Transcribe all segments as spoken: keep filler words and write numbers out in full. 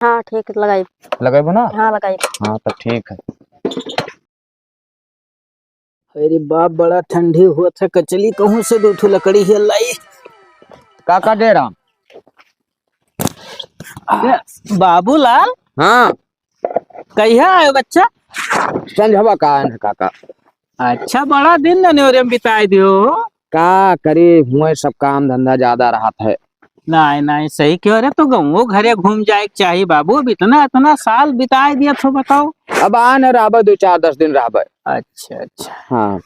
हाँ, ठीक, लगाई। लगइबो ना? हाँ, लगाई। हाँ, तो ठीक है। अरे बाप, बड़ा ठंडी होत है, कचली कहूँ से दू ठो लकड़ी है लाई। काका डेरा। आ, बाबूलाल। हाँ। कहिया आयो बच्चा? संझवा का आए न काका। अच्छा, बड़ा दिन ननेवरे में बिताए दियो। का करी, हुए सब काम धंधा ज्यादा रहत है। नाहीं, नाहीं, सही कहो रे, तो गउँवो घरे घूम जाए के चाही बाबू। अब इतना, इतना साल बिताए दिया तो बताओ। अब आन रहबे, दो चार दस दिन रहबे। अच्छा, अच्छा। हाँ।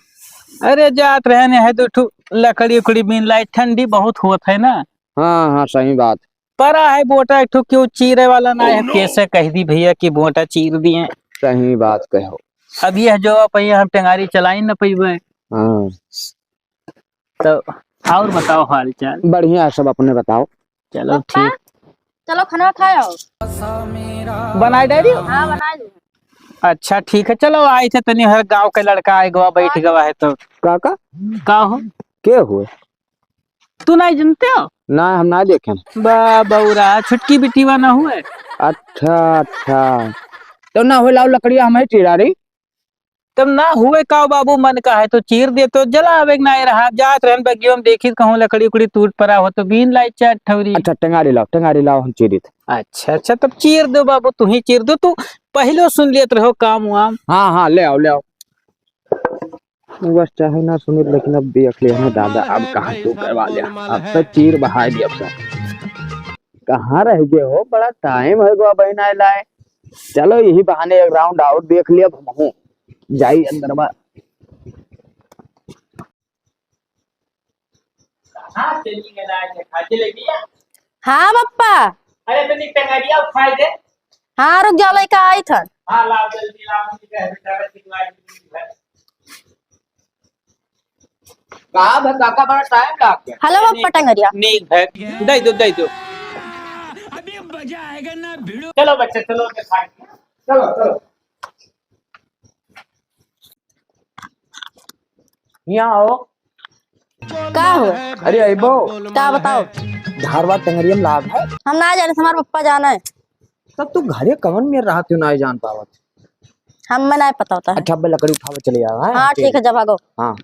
अरे जात रहे ने है, दो ठो लकड़ी उकड़ी बीन लाई, ठंडी बहुत होत है ना। हाँ, हाँ, सही बात। परा है बोटा एक ठो, केहू चीरे वाला ना है, कैसे कह दी भइया कि बोटा चीर दिए। सही बात कहो। अब यह जो अब ये हम टेंगारी चलाई न पइबे। हाँ। तो और बताओ हाल चाल? बढ़िया है सब, अपने बताओ। चलो पप्पा, ठीक। चलो खाना खाए आओ। बनाए डाली? हाँ, बनाए दो। अच्छा ठीक है, चलो आए थे तनी हर गाँव के लड़का आए गवा बैठ गवा है तो। काका? का हो? के हुए? तू नाहीं जनते हो? ना, हम ना देखे। बा-, बउरा, छुटकी बिटिवा ना हुए। अच्छा, अच्छा। तो ना हो लाओ लकड़िया, हम ही चीरा रही। तब ना हुए का बाबू, मन का है तो चीर दे, तो जला आवे के ना रहा। जात रहन बगियो में देखी कहूँ लकड़ी उकड़ी टूट पड़ा हो तो बीन लाई चार ठौरी। अच्छा, टेंगारी लाओ, टेंगारी लाओ, हम चीरित। अच्छा, अच्छा, तब चीर दो बाबू, तू ही चीर दो, तू पहले सुन लेत रहो काम वाम। हाँ, हाँ, ले आओ, ले आओ। बस चाहे ना सुनित, लेकिन अब देख लिया ना दादा, अब कहाँ तू करवा लिया, अब तो चीर बहाए दिया सब। कहाँ रह गए हो, बड़ा टाइम है गो बहन आए लाए। चलो यही बहाने एक राउंड और देख लिया, अब हमहूँ जाई अंदर में। हाँ, चलिए ना, आज खा के ले लिया। हाँ, पप्पा। अरे, तनी टंगरिया उठाए दे। हाँ, रुक जाओ, लइका आई थन। हाँ, लाओ, जल्दी लाओ, ठीक है, बेटा, ठीक है। का भा, काका, बड़ा टाइम लाग गया। हेलो, पप्पा, टंगरिया। नीक है, दे दो, दे दो। अभी मजा आएगा ना, भिड़ो। चलो बच्चे, चलो, के खाए। चलो, चलो। यहाँ आओ। का हो? अरे अइबो। का बताओ? धारवा टंगरिया में लाग है। हम ना जाने, हमारे पप्पा जाना है। तब तू घरे कवन में रहत हो, ना जान पावत? हम में ना पता होता है। अच्छा, अब लकड़ी उठावे चले आओ, हैं? हाँ, ठीक है, जा भागो। हाँ।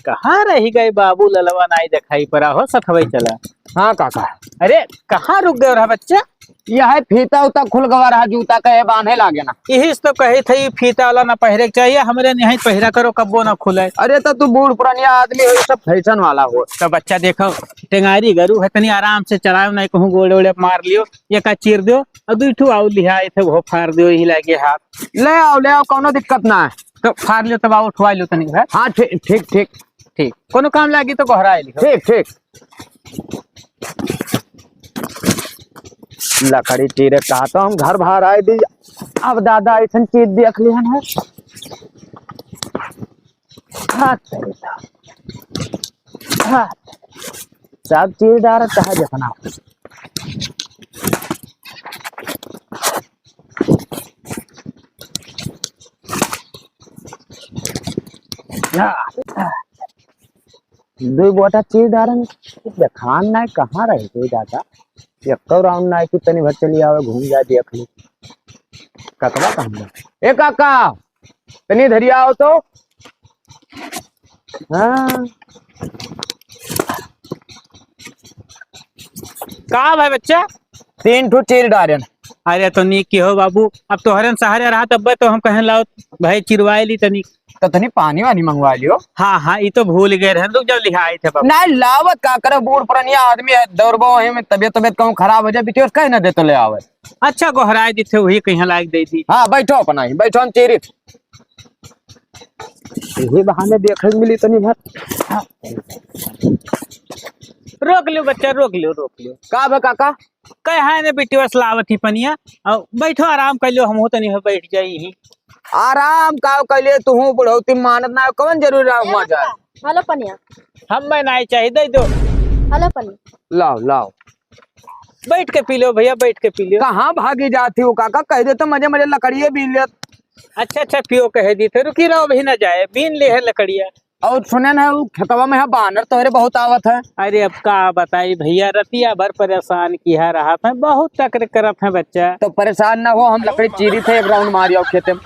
कहाँ रहि गए बाबू ललवा, नाई देखाई पड़ा हो, सथवई चला। हाँ काका। अरे, कहाँ रुक गए रहा बच्चा? यह है फीता उता खुल गवा रहा, जूता कहे बांधे लागे ना। यही से तो कही थी, फीता वाला ना पहिरे के चाहिए, हमरे नहीं पहिरा करो, कब्बो ना खुले। अरे तो तू बूढ़ पुरानिया आदमी हो, ये सब फैशन वाला हो। तो बच्चा देखो, टेंगारी गरू है, तनी आराम से चलाओ, नहीं कहूँ गोड़े ओड़े मार लियो, ये का चीर दो, और दू ठू आउ लिहा, इथे वो फाड़ दो, यही लागे हाथ। ले आओ, ले आओ, कौनो दिक्कत ना है। तो फाड़ लियो, तब आओ, उठवा लियो तनी घर। हाँ, ठीक, ठीक, ठीक। ठीक, कोनो काम लागी तो गोहराए लिहो। ठीक, ठीक। लकड़ी चीरे का तो हम घर बाहर आए दी। अब दादा ऐसन चीज देख लिहन है। हाँ, तेरी तो। हाँ। सब चीर डारत है जितना। हाँ। दो बोटा चीर डारन, देखान नाय कहाँ रहे दो दादा। एक्को राउंड नाय कि तनी भर चली आवे, घूम जाए, देख ली। ककवा कहाँ बा? ए काका, तनी धरिया आओ तो। हाँ। का भाई बच्चा? तीन ठो चीर डारेन। अरे तो नीक की हो बाबू, अब तोहरे सहारे रहा तब तो हम कहें लाओ भाई चिरवाए ली तनी। तो तनी पानी वानी मंगवा लियो। हाँ, हाँ, ई तो भूल गए रहन, रुक जाओ, लिहाई थे बाबू। नहीं लावत का करे, बूढ़ पुरनिया आदमी है, दौड़बो वहीं में तबियत, तबियत कहूँ खराब हो जाए, बिटियोर कहीं ना दे तो ले आवे। अच्छा, गोहराए दी थे, वही कहीं लायक दे दी। हाँ, बैठो अपना ही, बैठो हम चीरी। यही बहाने देखे मिली तनी भर। रोक लियो बच्चा, रोक लियो, रोक लियो। का बे काका? कहे है ने बिटिया से लावत ही पनिया, और बैठो आराम कर लियो, हमहू तनी हो बैठ जाई ही। आराम का कर लिए, तू बुढ़ौती मानत ना, कौन जरूरी रहा हुआ जाए? हेलो पनिया। हम मैं नहीं चाहिए, दे दो। हेलो पनिया। लाओ, लाओ। बैठ के पी लो भैया, बैठ के पी लो। कहाँ भागी जाती हो काका, कह दे तो मजे मजे लकड़िए बीन लेत। अच्छा, अच्छा, पियो कह दी थे, रुकी रहो, अभी ना जाए, बीन ले है लकड़िया। और सुने ना, उ खेतवा में है बानर तोहरे बहुत आवत है। अरे अब का बताई भैया, रतिया भर परेशान किहा रहत है, बहुत तकलीफ करत है बच्चा। तो परेशान ना हो, हम लकड़ी चीरी थे, एक round मारी आओ खेते में।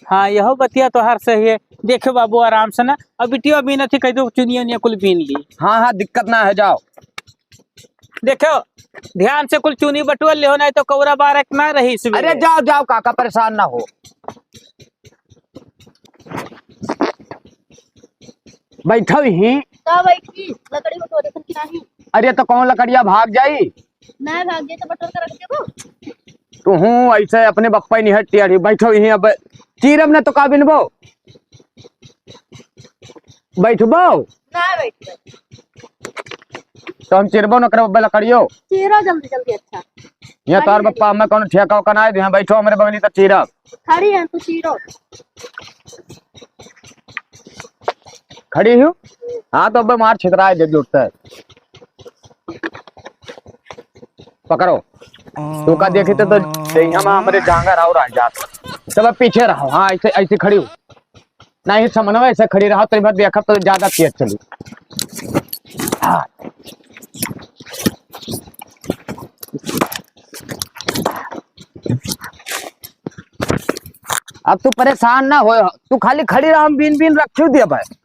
हाँ, यहो बतिया तोहार सही है। देखो बाबू, आराम से ना, अब बिटिया बीनत ही कह दो, चुनिया उनिया कुल बीन ली। हाँ, हाँ, दिक्कत ना है, जाओ। देखो, ध्यान से कुल चुनी बटुआ लिहो, नहीं तो कौरा बारक ना रही इसमें। अरे जाओ, जाओ काका, परेशान ना हो। बैठो ही। का बैठी? लकड़ी बटोरे खन की नाही? अरे तो कौन लकड़िया भाग जाई? ना भाग जाई तो बटोर के रख देबो। तू हूँ ऐसे अपने बप्पा ही निहट टियारी, बैठो ही। अब चीरब ना तो का बिनबो? बैठबो? ना बैठबो। तो हम चिरबो न करब अब्बे लकड़ियो। चीरो जल्दी जल्दी, अच्छा। ये तोर बप्पा हमें कौनो ठेका उका ना दे, बैठो हमरे बगली त चीरब। खड़ी है तू, चीरो। खड़ी हूँ? हाँ, तो अब्बे मार छितराए दे जुटता है। पकड़ो। तू का देखी तो, तो देहिया में हमरे जांगर और आ जात। तब अब पीछे रहो, हाँ, ऐसे, ऐसे खड़ी हो। नहीं, समनवा ऐसे खड़ी रहो, तनी भर देखब तो ज्यादा तेज चली। हाँ। अब तू परेशान ना हो, तू खाली खड़ी रहो, हम बीन बीन रखी दिया भाई।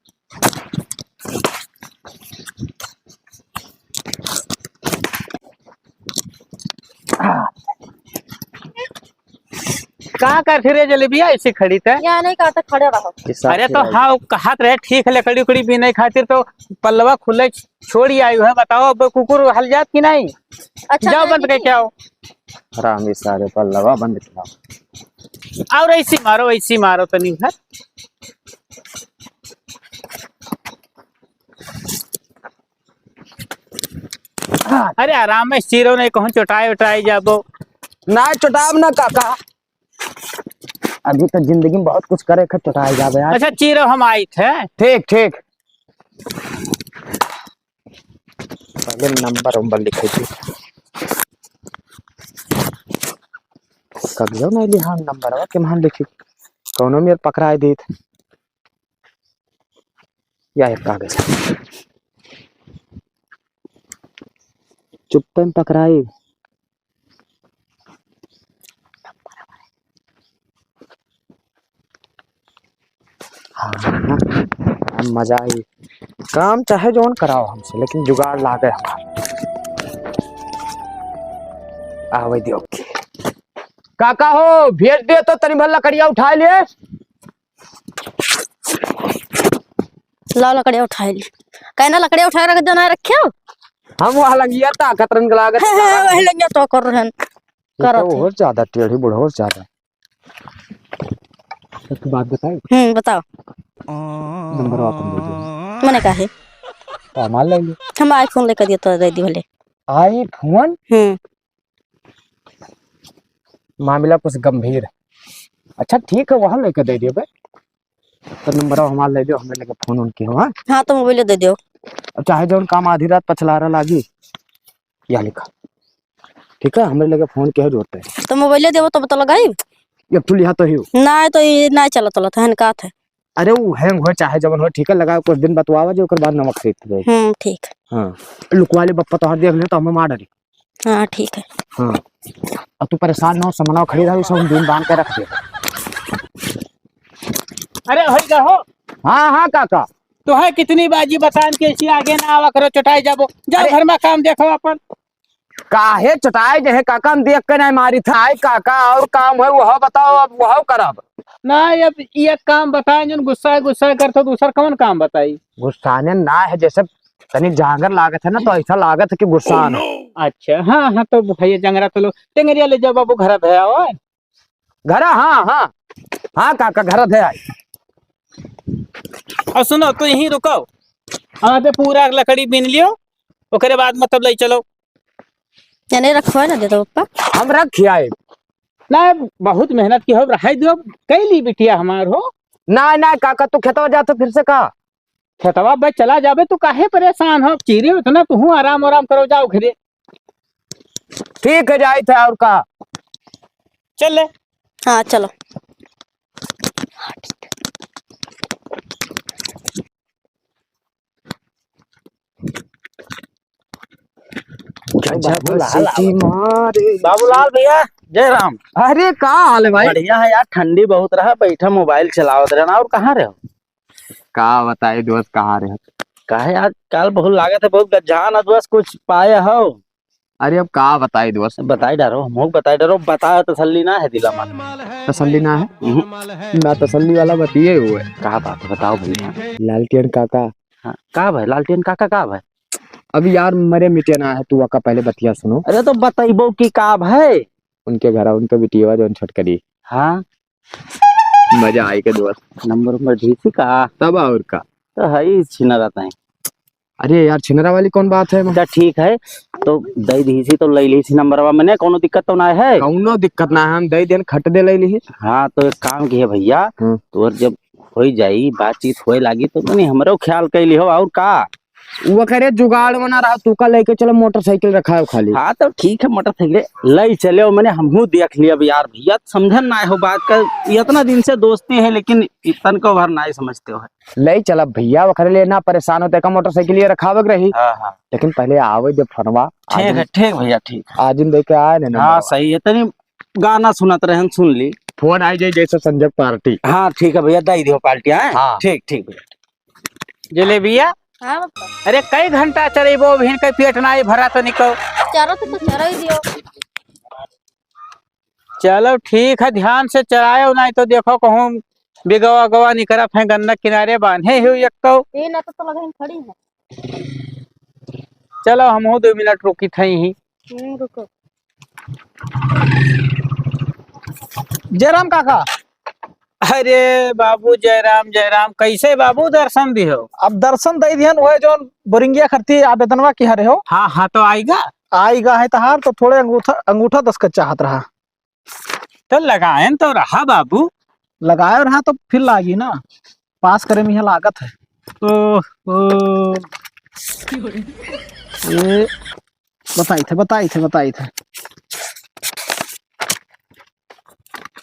का करती रे जलेबिया ऐसे खड़ी ते? यहाँ नहीं कहा था, खड़े रहो। अरे तो हाँ, कहत रहे ठीक है, लकड़ी उकड़ी बीने खातिर तो पल्लवा खुले छोड़ी आयु है। बताओ अब कुकुर हल जात कि नहीं? अच्छा, जाओ नहीं बंद करके आओ। हरामी सारे पल्लवा बंद किया। और ऐसी मारो, ऐसी मारो तनी भर। अरे आराम में चीरो नहीं कहूँ चोटाई उटाई जाबो। ना चोटाब ना काका, अभी तो जिंदगी में बहुत कुछ करे के चोटाई जाबे आज। अच्छा चीरो हम आई थे। ठीक ठीक। पहले नंबर उम्बर लिखे थी। कभियो नहीं लिहा नंबर, अब के मान लिखी? कौनो मेर पकड़ाए देत। या एक कागज। चुप्पे में पकड़ाई। हाँ, हाँ, हाँ, मजा आई। काम चाहे जौन कराओ हमसे, लेकिन जुगाड़ लागे हमार। आवे दियो। काका हो, भेज दे तो तनी भर लकड़िया उठाए ले। ला लकड़िया उठाए ले। कहना लकड़िया उठाए रख देना रखे हो? हम वहाँ लंगिया ताकत रंग लागत। वही लंगिया तो कर रहन। ये करत तो है। और ज्यादा टेढ़ी बुढ़ो और ज्यादा। एक बात बताई? हम्म, बताओ। नंबर अपन दे दो। मने काहे? तो हमार ले लो। हम iPhone लेकर दिया तो दे दी भले। iPhone? हम्म। मामला कुछ गंभीर है। अच्छा ठीक है, वहाँ लेकर दे दियो बे। तो नंबर हमार ले दियो, हमें लेके फोन उनकी हो, हाँ? हाँ, तो मोबाइल दे दियो। अब चाहे जौन काम आधी रात पछलारा लागी, या लिखा। ठीक है, हमरे लगे फोन के जरूरत है। तो मोबाइल देबो तब तो लगाई। ये तू लिहा तो ही हो। ना तो ये ना चलत चलत है, का थे? अरे वो हैंग हो चाहे जवन हो, ठीक है, लगाओ कुछ दिन बतवावा जो ओकर बाद नमक खरीद दे। हम्म, ठीक। हाँ, लुकवा ले बप्पा तोहार देख ले तो हमें मार डाली। हाँ, ठीक है। हाँ, अब तू परेशान ना हो, समनवा खड़ी रहो, सब दिन बांध के रख दे। अरे होई गा हो। हाँ हाँ काका। तो है कितनी बाजी बतान के इसी आगे ना आवा करो, चटाई जाबो। जाओ अरे घर में काम देखो अपन। काहे चटाई जे है काका, हम देख के नहीं मारी था। आए काका, और काम है वह बताओ, अब वह करब। ना, अब ये काम बताए, जौन गुस्सा गुस्सा करत हो, दूसर कौन काम बताई? गुस्साने ना है, जैसे तनी जांगर लागत है ना, तो ऐसा लागत है कि गुस्सा ना। अच्छा, हाँ हाँ, तो भैया जंगरा तो लो, टेंगरिया ले जाओ बाबू, घर भैया हो। घरा, हाँ, हाँ। हाँ, काका, घरा धे आई। और सुनो, तू यहीं रुको। हाँ, तो पूरा लकड़ी बीन लियो, ओकरे बाद मतलब ले चलो। यानी रखवा ना देता पप्पा। हम रख आए। ना, बहुत मेहनत की हो, रहाई दो, कैली बिटिया हमार हो। ना, ना, काका, तू खेतवा जातो फिर से का? खेतवा बस चला जाबे, तू काहे परेशान हो? चीरे उतना तू हूँ आराम आराम करो, जाओ घरे। ठीक है, जाइत है, और का? चल ले। हाँ, चलो। जब बाबूलाल सीटी आवा। मारे। बाबूलाल भैया, जय राम। अरे, का हाल है भाई? बढ़िया है यार, ठंडी बहुत रहा, बैठा मोबाइल चलावत रहना। और कहाँ रहो? का बताई दोस्त, कहाँ रहे? काहे आज काल बहुत लागत है, बहुत गजान है दोस्त, कुछ पाए हो? अरे, अब का बताई दोस्त? बताई डरो, हमहू बताई डरो, बताए तसल्ली ना है दिला मन। तसल्ली ना है? हम्म। ना तसल्ली वाला बतिये हुए। का बात है, बताओ भैया। लालटेन काका। हाँ, का भाई, लालटेन काका का भाई? अब यार, मरे मिटे ना है, तू आका पहले बतिया सुनो। अरे, तो बतइबो कि का भाई? उनके घर, उनके बिटिया जौन छोटकरी। हाँ। मजा आई के दोस्त। नंबर उम्बर ढीसी का? तब और का। तो है ही छिनरा तैं। अरे यार, छिनरा वाली कौन बात है? अच्छा, ठीक है, तो दई दीसी तो लई लीसी नंबरवा, मने कौनो दिक्कत तो ना है? कौनो दिक्कत ना है, हम दई देन, खट दे लई लीसी। हाँ, तो एक काम किहे भैया, हम्म। तोर जब होई जाई, बातचीत होए लागी, तो तनी हमरो ख्याल कइली हो, और का? वो करे जुगाड़ बना रहा, तू का लेके चलो, मोटरसाइकिल रखा है खाली। हाँ, तो ठीक है, मोटरसाइकिल लई चले, मने हमहू देख लिया अब यार भैया, समझन ना हो बात का, इतना दिन से दोस्ती है, लेकिन इतन को भर ना समझते हो। लई चलब भैया, ओकरे लिए ना परेशान होते का, मोटरसाइकिल ये रखावे के रही। हाँ, हाँ। लेकिन पहले आवे दे फोनवा। ठीक है, ठीक भैया, ठीक है। आज दिन दे के आए ने हाँ, नंबरवा। सही है, तनी गाना सुनत रहन, सुन ली। फोन आई जाई जैसे संजय पार्टी। हाँ, ठीक है भैया, दई दियो पार्टी, हाँ? हाँ। ठीक, ठीक भैया। जलेबिया? हाँ, पापा। अरे, कई घंटा चलेबो, अभी इनके पेट नाई भरा तो निको। चलो, तो, तो चलो ही दियो। चलो, ठीक है, ध्यान से चलायो, नाई तो देखो, कहूँ बिगवा गवा निकरत है, गन्ना किनारे बांधे हो एक तो। ये ना तो, तो लगे खड़ी है। चलो, हमहू दो मिनट रुकी थई ही। हम्म, रुको। जयराम काका। अरे बाबू, जयराम, जयराम, कैसे बाबू दर्शन दिहो? अब दर्शन दे दिहन, वह जौन बोरिंगिया खरती आवेदनवा की हरे हो। हाँ, हाँ, तो आइगा। आइगा है तहार, तो थोड़े अंगूठा, अंगूठा दस्तखत चाहत रहा। तो लगायन तो रहा बाबू। लगाए रहा तो फिर लागी ना, पास करे में यह लागत है। ओह, ओह। ये बताई थे, बताई थे, बताई थे।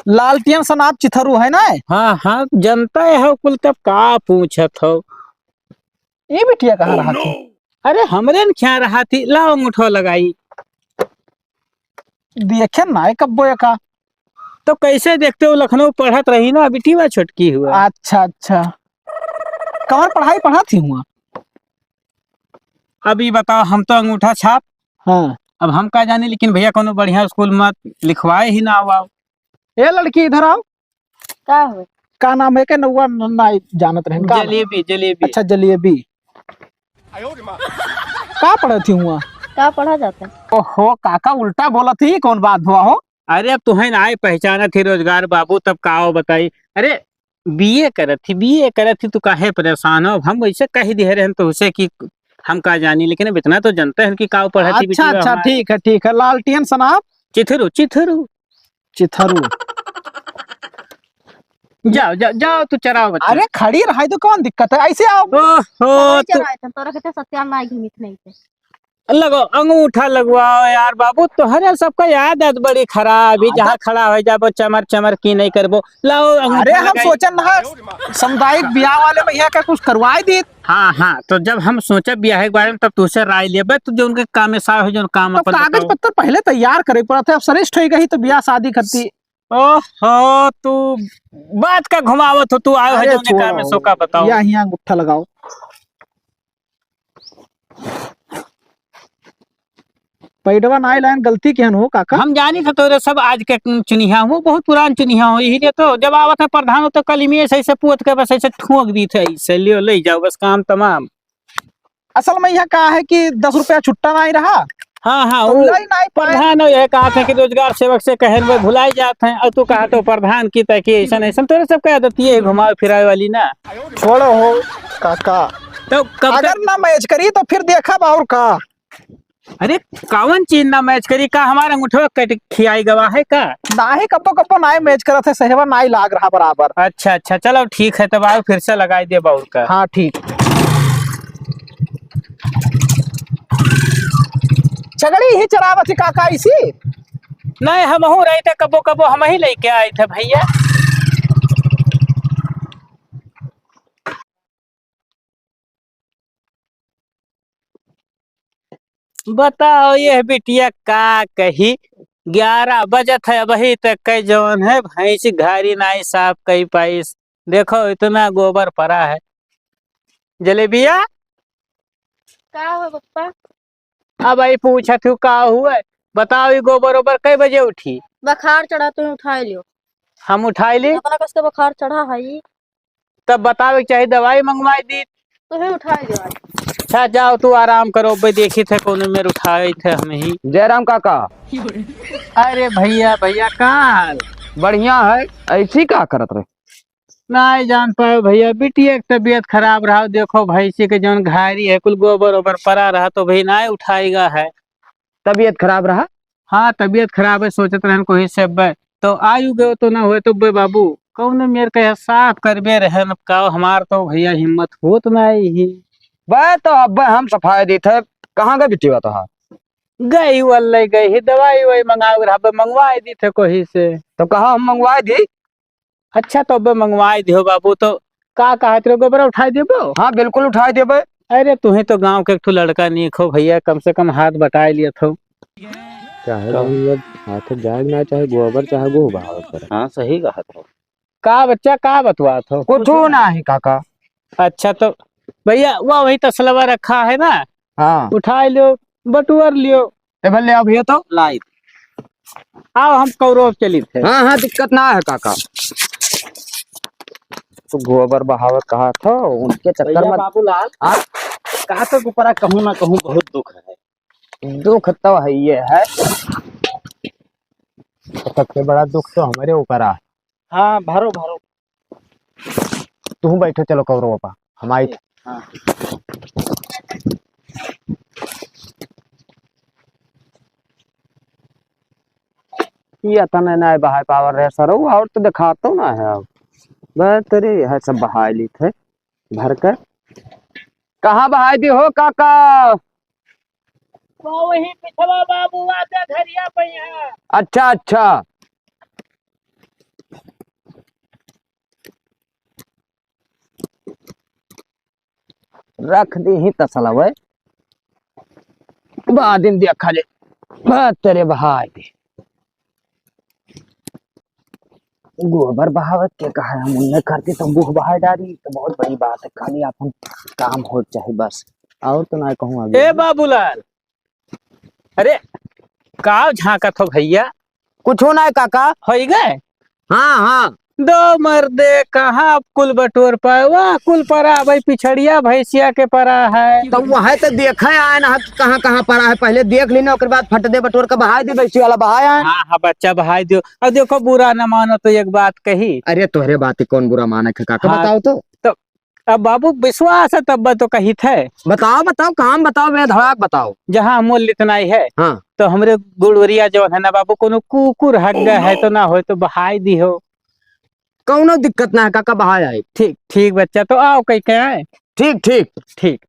लालटियन सनाब चिथरू है ना? हाँ, हाँ, जनता है कुल, तब का पूछत हो? ई बिटिया कहाँ रहा थी? अरे, हमरे न क्या रहा थी? लाओ अंगूठो लगाई। देखे ना, ए कब्बो एका। तो कैसे देखते हो, लखनऊ पढ़त रही ना, बिटिया छोटकी हुआ। अच्छा, अच्छा। कौन पढ़ाई पढ़ा थी हुआ? अब ई बताओ, हम तो अंगूठा छाप। हाँ। अब हम का जानी, लेकिन भैया कौनो बढ़िया स्कूल में लिखवाए ही ना हुआ। ए लड़की, इधर आओ। का हुए? का नाम है के नौवा न-, ना जानत रहन का? जलेबी, जलेबी। अच्छा, जलेबी। का पढ़त ही हुआ? का पढ़ा जाता है? ओहो, काका उल्टा बोलत ही, कौन बात हुआ हो? अरे, अब तुहें ना आए पहचानत ही रोजगार बाबू, तब का हो बताई? अरे, बीए करत ही, बीए करत ही, तू काहे परेशान हो? अब हम वैसे कह दिए रहन तो उसे कि हम का जानी, लेकिन अब इतना तो जनते हैं कि का पढ़त ही अच्छा, बिटिया अच्छा, हमार। ठीक है, ठीक है। लालटेन सनाब? चिथरू, चिथरू। चिथरू। जाओ, जाओ, जाओ, तू चराओ बच्चा। अरे, खड़ी रहाई तो कौन दिक्कत है? ऐसे आओ। ओहो, पढ़ाई तू चराए थे, तोरा के तो सत्यान ना घूमित नहीं थे। लगो, अंगूठा लगवाओ यार बाबू, तोहरे सबका आदत बड़ी खराब है, जहाँ आदत खड़ा हो जाबो, चमर चमर की नहीं करबो। लाओ, अंगूठा अरे, हम लगाई। सोचन रहा, सामुदायिक ब्याह वाले भैया का कुछ करवाई देत। हाँ, हाँ, तो जब हम सोचे बियाह के बारे में, तब तुझसे राय लेबे, तू जो उनके काम में साफ है, जो काम तो अपन कागज बताओ। पत्तर पहले तैयार करे पड़त है, अब श्रेष्ठ हो गई तो बियाह शादी करती। ओहो, तू बात का घुमावत हो, तू आयो है अरे जो उनके छोड़ो, काम में सो का बताओ। या हियाँ अंगूठा लगाओ। पैडवा नाई लाइन गलती केहन हो काका? हम जानी थे तोरे सब आज के चुनिया हो, बहुत पुरान चुनिया हो, यही लिए तो जब आवत है प्रधान हो तो कल में ऐसे, ऐसे पोत के बस ऐसे ठोक दी थे, ऐसे लियो ले जाओ, बस काम तमाम। असल में यहाँ का है कि दस रुपया छुट्टा नाई रहा। हाँ, हाँ, तो वो लाई नाई पाए। प्रधान हो यह कहा था कि रोजगार सेवक से कहे हुए भुलाई जात हैं, और तू कहा तो प्रधान की तय की ऐसा नहीं, ऐसा तोरे सबका आदत ये है घुमावे फिरावे वाली ना। छोड़ो हो काका, तो कब अगर तक ना मैच करी तो फिर देखा और का। अरे, कौन चीज ना मैच करी? का हमारा अंगूठवा कट खियाई गवा है का? नाही, कब्बो कब्बो नाही मैच करत है, सेहवा नाही लाग रहा बराबर। अच्छा, अच्छा, चलो ठीक है, तब आओ फिर से लगाई देब और का। हाँ, ठीक। चगड़ी ही चरावत ही काका इसी? नहीं, हमहू रहे थे, कब्बो कब्बो हम ही लेके आए थे भैया। बताओ, ये बिटिया का कही, ग्यारह बजत है, अबही तक के जौन है भैंस घारी नाई साफ कई पाइस। देखो, इतना गोबर पड़ा है। जलेबिया, का हो पप्पा? अब आई पूछत हूँ, का हुआ? बताओ, ये गोबर ओबर कै बजे उठी? बुखार चढ़ा, तुम उठाए लियो। हम उठाए ली? इतना कस के बुखार चढ़ा है ई। तब बतावे के चाही, दवाई मंगवाई दी। तुहे उठाए लियो आज। अच्छा, जाओ, तू आराम करो, बे देखी थे, कौन मेर उठाए थे हम ही। जयराम काका। अरे भैया, भैया, का हाल? बढ़िया है, ऐसी का करत रहे? नाई जान पाए भैया, बिटिया के तबीयत खराब रहा, देखो भैंसी के जौन घारी है, कुल गोबर ओबर पड़ा रहा, तो भाई नाई उठाएगा है। तबीयत खराब रहा? हाँ, तबीयत खराब है, सोचत रहन कोई से अब्बे, तो आयु गयो तो ना होए तो बे बाबू, कौन मेर के साफ करबे रहन, अब का हमार तो भैया हिम्मत होत नाई ही। बे तो अब्बे हम सफाई देत है, कहाँ गए बिटिया तोहार? गई वल्ले गई ही, दवाई ववाई मंगावे रहा, अब्बे मंगवाए दी थे कोही से। तो कहा हम मंगवाए दी? अच्छा, तो अब्बे मंगवाए दियो बाबू, तो का कहत रहो, गोबरा उठाए देबो? हाँ, बिल्कुल उठाए देबे। अरे, तुही तो गाँव के एक ठो लड़का नीक हो भैया, कम से कम हाथ बटाए लियत हो। चाहे का? जौन लोग हाथे जाए ना, चाहे गोबर, चाहे गोह बहावत करे। हाँ, सही कहत हो। का बच्चा, का बतवात हो? कुछू नाही काका। अच्छा, तो भैया, वह वही तसलवा रखा है ना? हाँ। उठाए लियो, बटुअर लियो। ए भले, अब ये तो लाई। आओ, हम कौरव चली थे। हाँ, हाँ, दिक्कत ना है काका। तो गोबर बहावत कहा था, उनके चक्कर भैया में बाबूलाल, हाँ? का तो ऊपरा कहूँ ना कहूँ बहुत दुख है। दुख तो है, ये है। सबसे बड़ा दुख तो हमारे ऊपर आ। हाँ, भरो, भरो। तू बैठो, चलो कौरव पा, हम आई थे। हाँ। ये तने नाय बहाय पावर रहे सरऊ, और तो देखातो ना है अब। बस तेरे यह सब बहाय ली थे भर कर। कहाँ बहाय दी हो काका? वो वही पिछवा बाबू आते घरिया पे है। अच्छा, अच्छा। रख दी ही तसलवे, बाद में देखा ले। बा तेरे बहाय दे। गोबर बहावत के कहा है, हम उन्हें करती तो गोह बहाय डारी, तो बहुत बड़ी बात है। खाली आपन काम हो चाहे बस, और तो ना कहूँ आगे। ए बाबूलाल, अरे, का झांकत हो भैया? कुछो ना काका। होई गए? हाँ, हाँ। दो मर्दे, कहाँ कुल बटोर पाए? वाह, कुल परा भाई, पिछड़िया भैंसिया के परा है। तो वह तो देखे आए ना कि कहाँ, कहाँ परा है, पहले देख लेना, ओकर बाद फट दे बटोर के बहाय दे, भैंसी वाला बहाय आए। हाँ, हाँ, बच्चा बहाय दियो। अब देखो, बुरा न मानो तो एक बात कही। अरे, तोहरे बात ही कौन बुरा माने है काका, हाँ, बताओ तो। तो अब बाबू विश्वास है तब तो कही थे। बताओ, बताओ, काम बताओ, बे धड़ाक बताओ। जहाँ मोल इतना ही है, हाँ। तो हमरे गुड़वरिया जौन है ना बाबू, कोनो कुकुर हग गए है तो ना होए तो बहाय दी हो। कौनो दिक्कत ना है काका, बहाय आए। ठीक, ठीक बच्चा, तो आओ कह के आए। ठीक, ठीक। ठीक।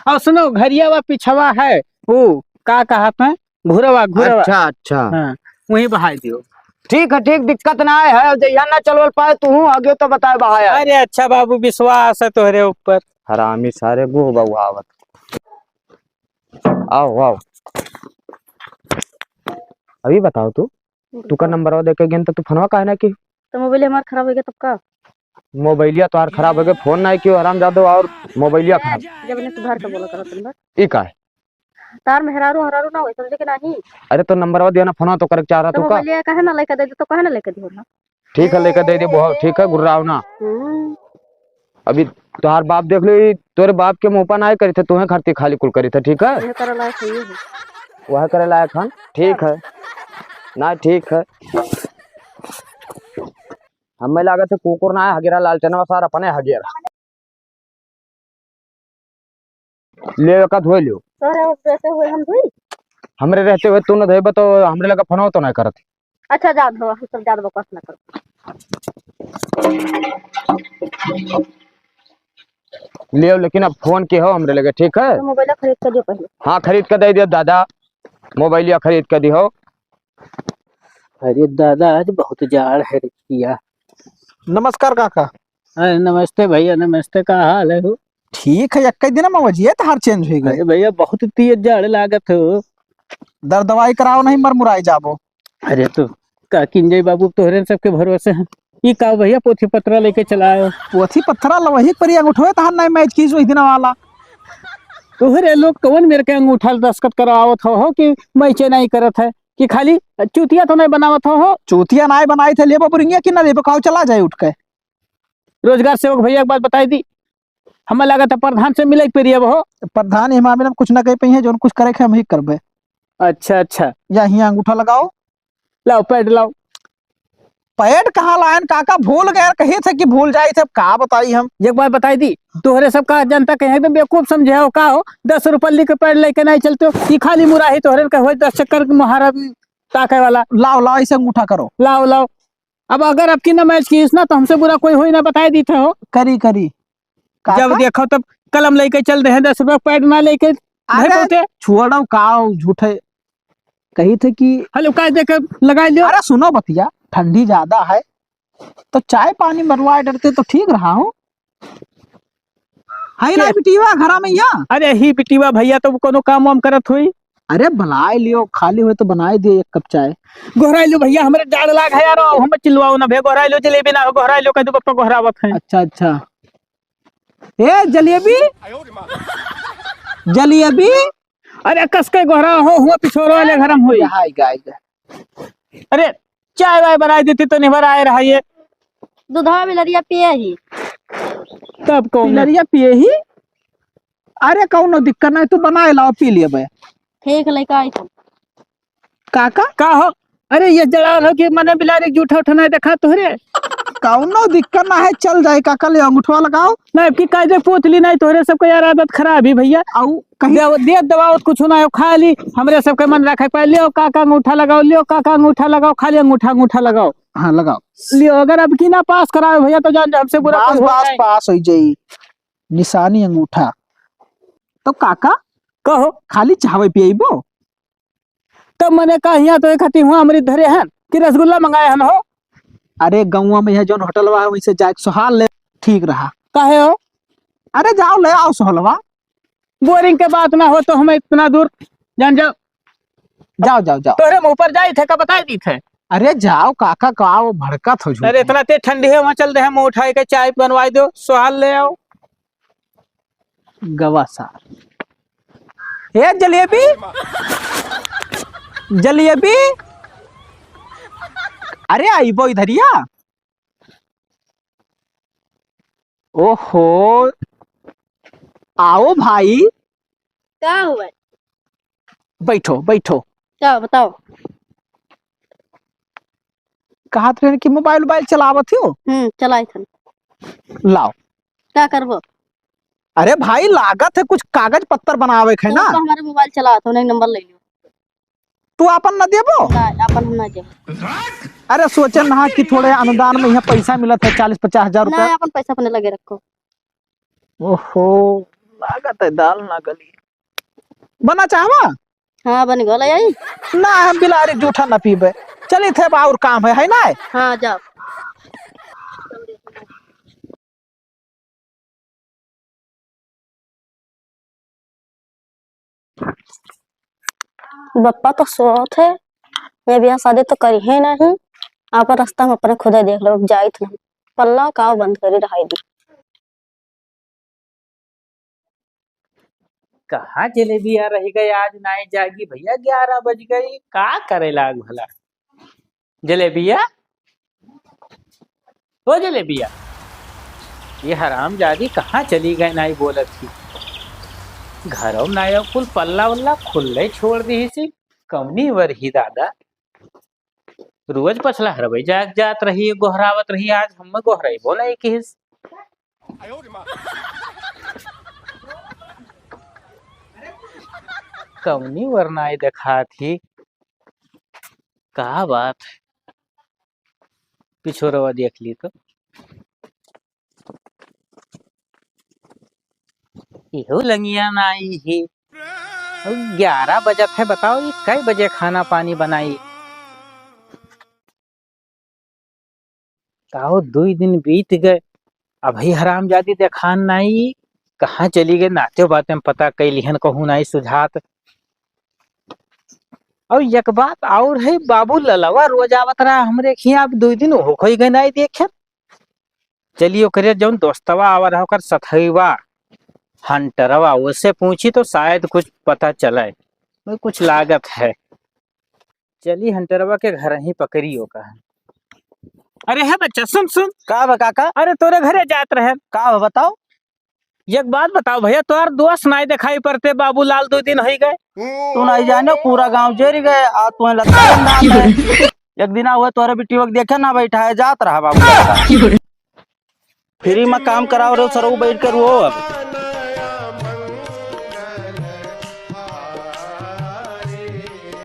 और सुनो, घरिया वा पिछवा है, वो का कहत है? घुरवा, घुरवा। अच्छा, अच्छा। हाँ, वहीं बहाय दियो। ठीक है, ठीक, दिक्कत ना है, जहिया ना चलवल पाए तू, आगे तो बताए बहाय आए। अरे अच्छा बाबू, विश्वास है तोहरे ऊपर। हरामी सारे, गोह बहावत। आओ, आओ। अभी बताओ तू, तू का नंबरवा दे के गेन तो तू फोनवा काहे ना की? तो मोबाइल हमार खराब हो गया तब का? मोबाइलिया तोहार खराब हो गया, फोन ना कियो, हराम जादो, और मोबाइलिया खराब। जब ने सुधार के बोला करो तुम बस। ई का है? तार मेहरारू हरारू ना होई, समझे कि नाही? अरे तो नंबरवा दिया ना, फोनवा तो करे के चाह रहा तो तू का? मोबाइलिया काहे ना लेके दे दे, तो काहे ना लेके दियो ना? ठीक है, लेके दे दे, बहुत ठीक है, गुर्राव ना। हम्म। अभी तोहार बाप देख लो, ई तोरे बाप के मुंह पर ना करी थे, तोहे खातिर खाली कुल करी थे, ठीक है? ये करे लायक है, ये है। वह करे लायक हन, ठीक है। ना, ठीक है। हमें लागत है कुकुर ना है, हगेरा लालटेनवा सार अपने हगेरा। ले का धोए लियो। तोहरे रहते हुए हम धोई? हमरे रहते हुए तू न धोएबे तो हमरे लगे फोनो तो ना करत। अच्छा, जा धो, हम सब ज्यादा बकवास ना करो। लियो, लेकिन अब फोन के हो हमरे लगे, ठीक है? तो मोबाइल खरीद के दियो पहले। हाँ, खरीद के दे दियो दादा, मोबाइलिया खरीद के दियो। अरे दादा, आज बहुत जाड़ है रे किया। नमस्कार काका। अरे नमस्ते भैया, नमस्ते, का हाल है हो? ठीक है, एक्कै दिन में वजिए तहार change होइ गए। अरे भैया, बहुत तेज जाड़ लागत हो। दर दवाई कराओ, नहीं मरमुराई जाबो। अरे तो का किंजय बाबू तोहरे सबके भरोसे हैं। ई का भैया पोथी पत्रा लेके चला आयो? पोथी पत्रा लवही पर अंगूठवे तहार नहीं match कीस वही दिन वाला। तोहरे लोग कौन मेरे के अंगूठा दस्तखत करावत हो, हो कि match नहीं करत है कि खाली चूतिया तो नहीं बनावत हो, हो? चूतिया नहीं बनाई थे, लेबो बुरिंगिया कि ना लेबो, कहो चला जाए उठ के। रोजगार सेवक भैया एक बात बताई दी, हमें लागत है प्रधान से मिले के पड़ी अब हो। प्रधान ये मामले में कुछ ना कह पाई है, जो कुछ करे के हम ही करबे। अच्छा, अच्छा। या हियाँ अंगूठा लगाओ। लाओ, pad लाओ। Pad कहाँ लायन काका, भूल गए, कही थे कि भूल जाई थे, अब का बताई हम। एक बात बताई दी, तोहरे सब का जनता कहे एकदम बेवकूफ समझे हो का हो, दस रुपये लिख के pad लेके नहीं चलते हो, ये खाली मुराही तोहरे का होई दस चक्कर के मुहारा ताके वाला। लाओ, लाओ, ऐसे अंगूठा करो। लाओ, लाओ। अब अगर अब की ना match कीस ना, तो हमसे बुरा कोई होई ना, बताई दी थे हो। करी, करी। काका? जब देखो तब कलम लेके चल रहे हैं, दस रुपये pad ना लेके। अरे, नहीं पहुँचे। छोड़ो, का झूठे कही थे कि हेलो, का देके लगा लियो। अरे सुनो बतिया, ठंडी ज्यादा है, तो चाय पानी मरवा डरते तो ठीक रहा हो। है ना के? बिटिया घरा में या? अरे ही बिटिया भैया तो कोनो काम वाम करत हुई। अरे बुलाए लियो, खाली हुए तो बनाए दिए एक कप चाय। गोहराई लियो भैया, हमरे जाड़ लाग है यारो, हम चिल्लाओ ना भे, गोहराई लियो, जलेबी ना हो, गोहराई लियो, कह दो पप्पा गोहरावत हैं। अच्छा, अच्छा। ए जलेबी, जलेबी। अरे कस के गोहरा हो, हुआ पिछोरो वाले घर में हुई। हाय गाय। अरे चाय वाय बनाई देती तो नहीं बनाए रहा ये। दूधवा बिलरिया पिए ही। तब कौन? बिलरिया पिए ही। अरे कौनो दिक्कत नहीं, तू बनाए लाओ, पी लिया बे। ठीक है, लेके आई तुम। काका? का हो? अरे ये जड़ाल हो कि मने बिलारी जूठा उठा नहीं देखा तोहरे। कौनो दिक्कत ना है, चल जाए काका, ले अंगूठवा लगाओ। नहीं, अब की कायदे पोत ली नहीं, तोहरे सबके यार आदत खराब ही भैया। आऊ कहीं दे, दे दबाओ कुछ ना हो, खाली हमरे सबके मन रखे पाए, लियो काका अंगूठा लगाओ, लियो काका अंगूठा लगाओ, खाली अंगूठा, अंगूठा लगाओ। हाँ, लगाओ। लियो, अगर अब की ना पास कराओ भैया, तो जान जा, हमसे बुरा बस, कोई हो बस, नहीं। पास हो जाई, निशानी अंगूठा। तो काका, कहो। खाली चाहवे पियबो? तब मने का हियाँ तो एक हती हुआ हमरी धरे हन कि रसगुल्ला मंगाए हन हो। अरे गौवा में यहाँ जौन होटलवा है वहीं से जाके सोहाल ले ठीक रहा। काहे हो? अरे जाओ ले आओ सोहलवा। बोरिंग के बात ना हो तो हमें इतना दूर जान जाओ। जाओ, जाओ, जाओ। तोहरे मुँह पर जाई थे का बताई दी थे? अरे जाओ काका, का वो भड़कत हो झूठ अरे में। इतना तेज ठंडी है, वहाँ चल दे, हम उठाई के चाय बनवाई दो, सोहाल ले आओ। गवा सार। ए जलेबी, जलेबी, अरे आइबो इधरिया। ओहो, आओ भाई। का हुआ? बैठो, बैठो। का बताओ? कहत रहन कि मोबाइल उबाइल चलावत हो? हम्म, चलाइत हन। लाओ। का करबो? अरे भाई, लागत है कुछ कागज पत्तर बनावे के है तू ना? तो हमारे मोबाइल चलावत हो, नहीं नंबर ले लियो। तू आपन न देबो? ना, आपन हम ना देबो। अरे सोचे ना कि थोड़े अनुदान में यहाँ पैसा मिलत है चालीस पचास हजार रुपया। ना, आपन पैसा अपने लगे रखो। ओहो, लागत है दाल ना गली। बना चाहवा? हाँ, बन गल आई। ना, हम बिलारी जूठा ना पीबे। चली थे, बा और काम है, है ना? हाँ, जाओ। बप्पा तो सोत है, ये बियाह शादी तो करी है नहीं। आपन रास्ता में अपने खुदे देख लो, अब जाइत नहीं। पल्ला काव बंद करी रहाई दी। कहाँ जलेबिया रह गए, आज नाई जागी भैया, ग्यारह बज गई, का करे लाग भला जलेबिया? ओ जलेबिया, ये हरामजादी कहाँ चली गए, नाई बोलत ही। घरों में नाई, कुल पल्ला उल्ला खुल्ले छोड़ दी सी। कौनी वर ही दादा, रोज पछला हरवई जाग जात रही, गोहरावत रही, आज हम गोहराई बोला एक हिस। कौनी वरनाई देखात ही, का बात? पिछोरवा देख ली तो। इहो लंगिया ना आई ही। अब ग्यारह बजत है, बताओ ये कै बजे खाना पानी बनाई? काहो दुई दिन बीत गए, अभी हरामजादी देखान नाई। कहाँ चली गए, नाते बाते में पता कइ लिहन, कहूँ नाहीं सुझात। और एक बात और है, बाबू ललवा रोज आवत रहा हमरे खियाँ, अब दुइ दिन हो खोई गए नाहीं देखे। चली ओकरे जौन दोस्तवा आवा रहा ओकर सथैवा हंटरवा, ओसे पूछी तो शायद कुछ पता चले, वो कुछ लागत है। चली हंटरवा के घर ही पकड़ी ओका। अरे है बच्चा, सुन सुन। का बा काका? अरे तोरे घरे जात रहे। का बा बताओ? एक बात बताओ भैया, तोहर दोस्त नाहीं दिखाई पड़ते, बाबूलाल दुइ दिन होइ गए। तू नाहीं जाने, पूरा गाँव जेरी गए, आ तू लगता है अंधार में। एक दिन हुए तोहरे बिटिया के देखे ना बैठा है, जात रहा बाबू। फ्री में काम कराओ रे सरऊ, बैठ कर रो अब।